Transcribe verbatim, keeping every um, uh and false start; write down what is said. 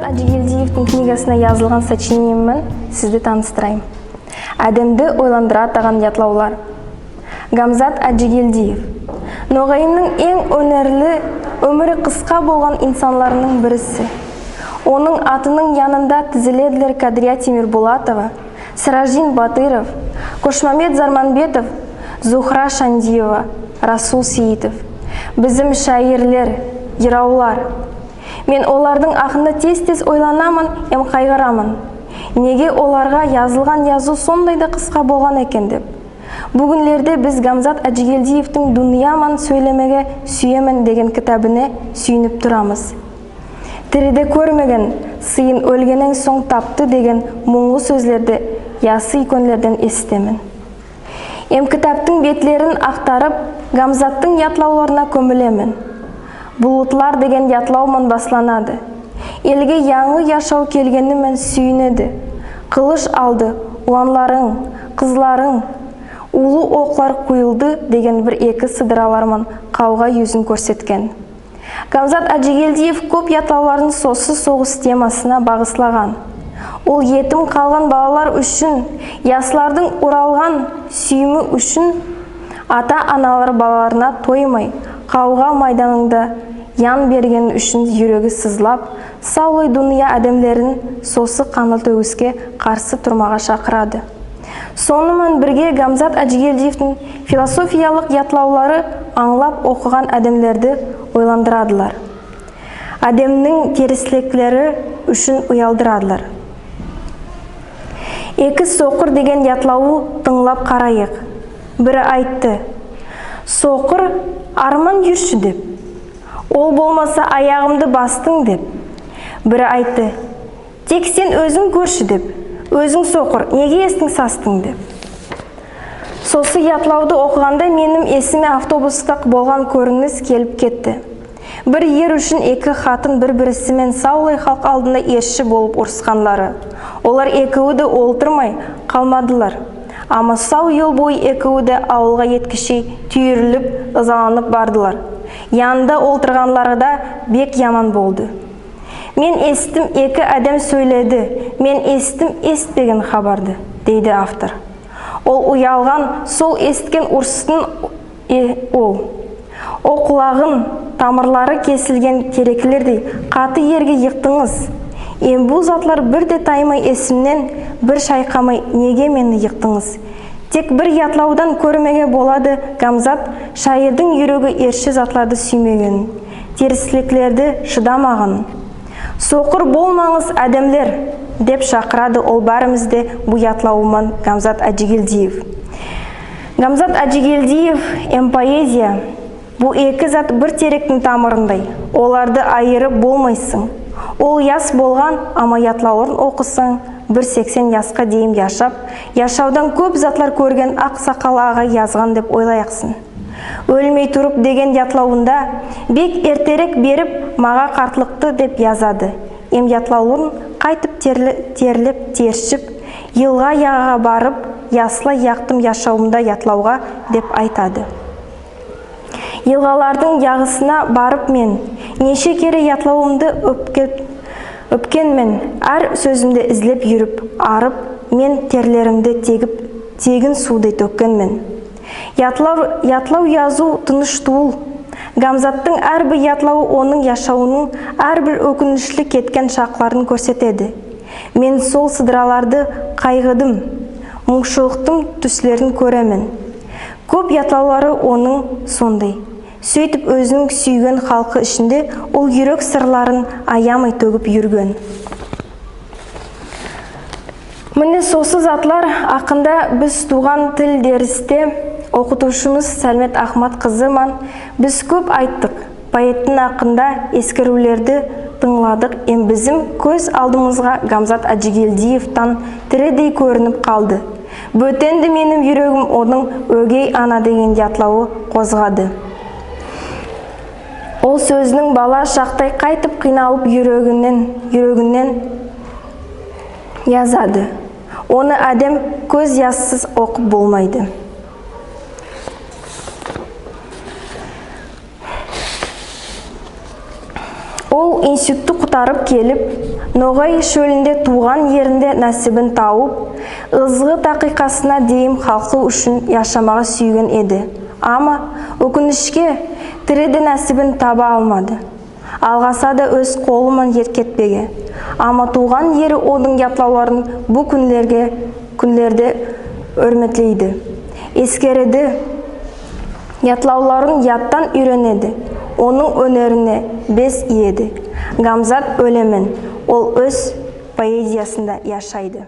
Аджигельдиевтинъ книгасына язылган сочинением мен сизди таныстырайым. Аьдемди ойландыратаган ятлавлар. Гамзат Аджигельдиев. Ногайымнынъ энъ оьнерли, оьмири кыска болган инсанларынынъ бириси. Онынъ атынынъ янында тизиледилер Кадрия Темирбулатова, Сраждин Батыров, Кошмамбет Зарманбетов, Зухра Шандиева, Расул Сейитов. Бизим шаирлер, йыравлар. Мен олардынъ акында тез-тез ойланаман эм кайгыраман. Неге оларга язылган язув сондай да кыска болган экен деп. Буьгуьнлерде биз Гамзат Аджигельдиевтинъ «Дуныя ман соьйлемеге суьемен» деген китабына суьйинип турамыз. «Тириде коьрмеген сыйын оьлгеннен сонъ тапты» деген мунълы соьзлерди ясы уьйкенлерден эситемен. Эм китаптынъ бетлерин актарып, Гамзаттынъ ятлавларына коьмилемен. «Булытлар» деген ятлав ман басланады. «Элге янъы яшав келгени мен суьйинеди. Кылыш алды уланларынъ, кызларынъ, улы оклар куйылды» деген бир-эки сыдыралар ман кавга юзин коьрсеткен. Гамзат Аджигельдиев коьп ятлавларын сосы согыс темасына багыслаган. Ол етим калган балалар уьшин, яслардынъ уралган суьйими уьшин, ата-аналар балаларына тоймай, кавга майданында ян бергени уьшин юреги сызлап, савлай дуныя аьдемлерин сосы канлы тоьгиске карсы турмага шакырады. Соны ман бирге Гамзат Аджигельдиевтинъ философиялык ятлавлары анълап окыган аьдемлерди ойландырадылар. Аьдемнинъ терисликлери уьшин уялдырадылар. «Эки сокыр» деген ятлавды тынълап карайык. Бири айтты: «Сокыр, арман юрши», — деп. «Ол болмаса, аягымды бастынъ», — деп. Бири айтты: «Тек сен оьзинъ коьрши», — деп. «Оьзинъ сокыр, неге эсинъ састынъ?» — деп. Сосы ятлавды окыганда меним эсиме автобуста болган коьринис келип кетти. Бир ер уьшин эки хатын бир-бириси мен савлай халк алдында эрши болып урысканлары. Олар экеви де олтырмай калмадылар. Ама сав йол бойы экеви де авылга еткенше туьйирилип, ызаланып бардылар. Янында олтырганларга да бек яман болды. «Мен эситтим, эки аьдем соьйледи, мен эситтим эситпеген хабарды», — дейди автор. Ол уялган, сол эситкен урыстынъ, э, ол. «О кулагын тамырлары кесилген тереклердей каты ерге йыктынъыз. Эм бу затлар бир де таймай эсимнен, бир шайкамай неге мени йыктынъыз?» Тек бир ятлавдан коьрмеге болады Гамзат шаирдинъ юреги эрши затларды суьймегенин, терисликлерди шыдамаганын. «Сокыр болманъыз, аьдемлер», — деп шакырады ол баьримизди бу ятлавы ман Гамзат Аджигельдиев. Гамзат Аджигельдиев эм поэзия — бу эки зат бир теректинъ тамырындай. Оларды айырып болмайсынъ. Ол яс болган, ама ятлавларын окысанъ, бир сексен яска дейим яшап, яшавдан коьп затлар коьрген ак сакал ага язган деп ойлаяксынъ. «Оьлмей турып» деген ятлавында бек эртерек берип, «мага картлыкты» деп язады. Эм ятлавларын кайтип терли-, терлеп, тершип, «Йылга ягага барып, яслай яктым яшавымда ятлавга» деп айтады. Йылгалардынъ ягасына барып мен, неше кере ятлавымды оьпке-, оьпкенмен, аьр соьзимди излеп юрип, арып, мен терлеримди тегип, тегин сувдай тоьккенмен. Ятлав, ятлав язув тыныш тувыл. Гамзаттынъ аьр бир ятлавы онынъ яшавынынъ аьр бир оькинишли кеткен шакларын коьрсетеди. Мен сол сыдыраларды кайгыдынъ, мунъшылыктынъ туьслерин коьремен. Коьп ятлавлары онынъ сондай. Суьйтип оьзининъ суьйген халкы ишинде ол юрек сырларын аямай тоьгип юрген. Мине сосы затлар акында биз тувган тил деристе окытувшымыз Салимет Ахмат кызы ман биз коьп айттык. Поэттинъ акында эскеруьвлерди тынъладык, эм бизим коьз алдымызга Гамзат Аджигельдиев танъ тиридей коьринип калды. Боьтен де меним юрегим онынъ «Оьгей ана» деген ятлавы козгады. Ол соьзининъ бала шактай кайтип кыйналып юрегиннен, юрегиннен язады. Оны аьдем коьз яссыз окып болмайды. Ол институтты кутарып келип, Ногай шоьлинде, тувган еринде насибин тавып, ызгы такыйкасына дейим халкы уьшин яшамага суьйген эди. Ама, оькинишке, тириде насибин таба алмады. Алгаса да оьз колы ман эркетпеге. Ама тувган ери онынъ ятлавларын бу куьнлерге, куьнлерде оьрметлейди, эскереди. Ятлавларын яттан уьйренеди. Онынъ оьнерине бес иеди. Гамзат оьле мен, ол оьз поэзиясында яшайды.